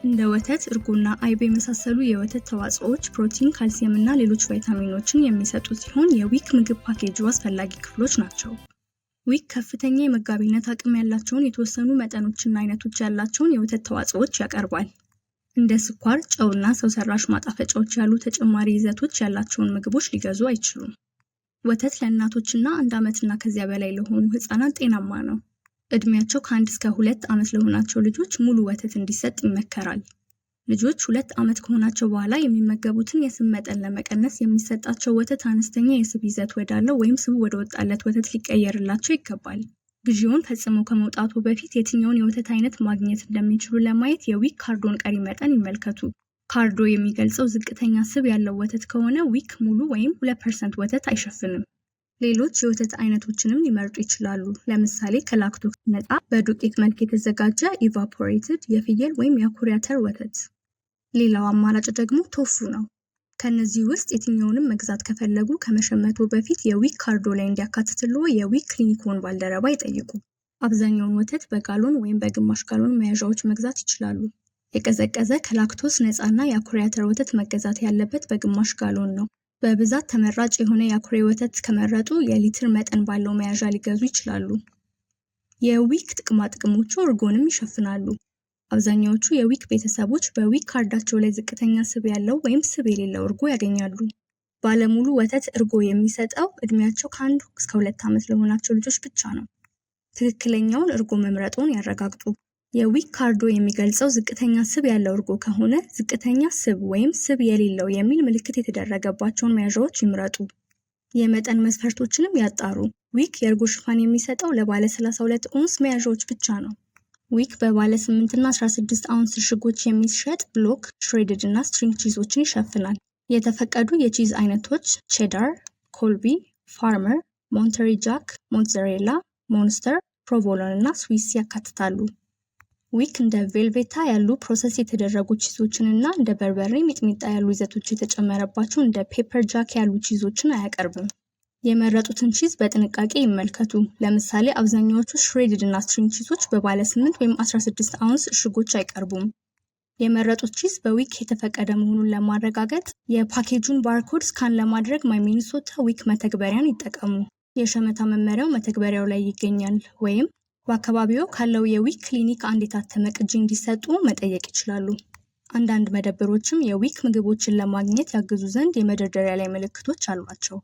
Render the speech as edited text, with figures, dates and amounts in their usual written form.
እንደ ወተት፣ እርጎና አይብ የመሳሰሉ የወተት ተዋጽኦዎች ፕሮቲን፣ ካልሲየም እና ሌሎች ቫይታሚኖችን የሚሰጡ ሲሆን የዊክ ምግብ ፓኬጅ አስፈላጊ ክፍሎች ናቸው። ዊክ ከፍተኛ የመጋቢነት አቅም ያላቸውን የተወሰኑ መጠኖችና አይነቶች ያላቸውን የወተት ተዋጽኦዎች ያቀርባል። እንደ ስኳር፣ ጨውና ሰው ሰራሽ ማጣፈጫዎች ያሉ ተጨማሪ ይዘቶች ያላቸውን ምግቦች ሊገዙ አይችሉም። ወተት ለእናቶችና 1 ዓመትና ከዚያ በላይ ለሆኑ ህጻናት ጤናማ ነው። ዕድሜያቸው ከ1 እስከ 2 ዓመት ለሆናቸው ልጆች ሙሉ ወተት እንዲሰጥ ይመከራል። ልጆች 2 ዓመት ከሆናቸው በኋላ የሚመገቡትን የስብ መጠን ለመቀነስ የሚሰጣቸው ወተት አነስተኛ የስብ ይዘት ወዳለው ወይም ስቡ ወደወጣለት ወተት ሊቀየርላቸው ይገባል። ግዢውን ፈጽመው ከመውጣቱ በፊት የትኛውን የወተት አይነት ማግኘት እንደሚችሉ ለማየት የዊክ ካርዶን ቀሪ መጠን ይመልከቱ። ካርዶ የሚገልጸው ዝቅተኛ ስብ ያለው ወተት ከሆነ ዊክ ሙሉ ወይም 2% ወተት አይሸፍንም። ሌሎች የወተት አይነቶችንም ሊመርጡ ይችላሉ። ለምሳሌ ከላክቶስ ነፃ፣ በዱቄት መልክ የተዘጋጀ evaporated የፍየል ወይም የአኩሪ አተር ወተት። ሌላው አማራጭ ደግሞ ቶፉ ነው። ከእነዚህ ውስጥ የትኛውንም መግዛት ከፈለጉ ከመሸመቶ በፊት የዊክ ካርዶ ላይ እንዲያካትትልዎ የዊክ ክሊኒክዎን ባልደረባ ይጠይቁ። አብዛኛውን ወተት በጋሎን ወይም በግማሽ ጋሎን መያዣዎች መግዛት ይችላሉ። የቀዘቀዘ፣ ከላክቶስ ነፃ እና የአኩሪ አተር ወተት መገዛት ያለበት በግማሽ ጋሎን ነው። በብዛት ተመራጭ የሆነ የአኩሪ ወተት ከመረጡ የሊትር መጠን ባለው መያዣ ሊገዙ ይችላሉ። የዊክ ጥቅማ ጥቅሞቹ እርጎንም ይሸፍናሉ። አብዛኛዎቹ የዊክ ቤተሰቦች በዊክ ካርዳቸው ላይ ዝቅተኛ ስብ ያለው ወይም ስብ የሌለው እርጎ ያገኛሉ። ባለሙሉ ወተት እርጎ የሚሰጠው ዕድሜያቸው ከ1 እስከ 2 ዓመት ለሆናቸው ልጆች ብቻ ነው። ትክክለኛውን እርጎ መምረጥዎን ያረጋግጡ። የዊክ ካርዶ የሚገልጸው ዝቅተኛ ስብ ያለው እርጎ ከሆነ ዝቅተኛ ስብ ወይም ስብ የሌለው የሚል ምልክት የተደረገባቸውን መያዣዎች ይምረጡ። የመጠን መስፈርቶችንም ያጣሩ። ዊክ የእርጎ ሽፋን የሚሰጠው ለባለ 32 ኦንስ መያዣዎች ብቻ ነው። ዊክ በባለ 8 እና 16 አውንስ እሽጎች የሚሸጥ block፣ shredded እና string cheese ኦችን ይሸፍናል። የተፈቀዱ የ cheese አይነቶች cheddar፣ Colby፣ farmer፣ Monterey Jack፣ mozzarella፣ Munster፣ provolone እና ስዊስ ያካትታሉ። ዊክ እንደ ቬልቬታ ያሉ process የተደረጉ cheese ኦችን እና እንደ በርበሬ፣ ሚጥሚጣ ያሉ ይዘቶች የተጨመረባቸው እንደ pepper jack ያሉ cheese ኦችን አያቀርብም። የመረጡትን cheese በጥንቃቄ ይመልከቱ። ለምሳሌ አብዛኛዎቹ shredded እና string cheese ኦች በባለ 8 ወይም 16 አውንስ እሽጎች አይቀርቡም። የመረጡት cheese በዊክ የተፈቀደ መሆኑን ለማረጋገጥ የፓኬጁን barcode scan ለማድረግ My Minnesota WIC መተግበሪያን ይጠቀሙ። የሸመታ መመሪያው መተግበሪያው ላይ ይገኛል፣ ወይም በአካባቢዎ ካለው የዊክ ክሊኒክ አንድ የታተመ ቅጂ እንዲሰጡ መጠየቅ ይችላሉ። አንዳንድ መደብሮችም የዊክ ምግቦችን ለማግኘት ያግዙ ዘንድ የመደርደሪያ ላይ ምልክቶች አሏቸው።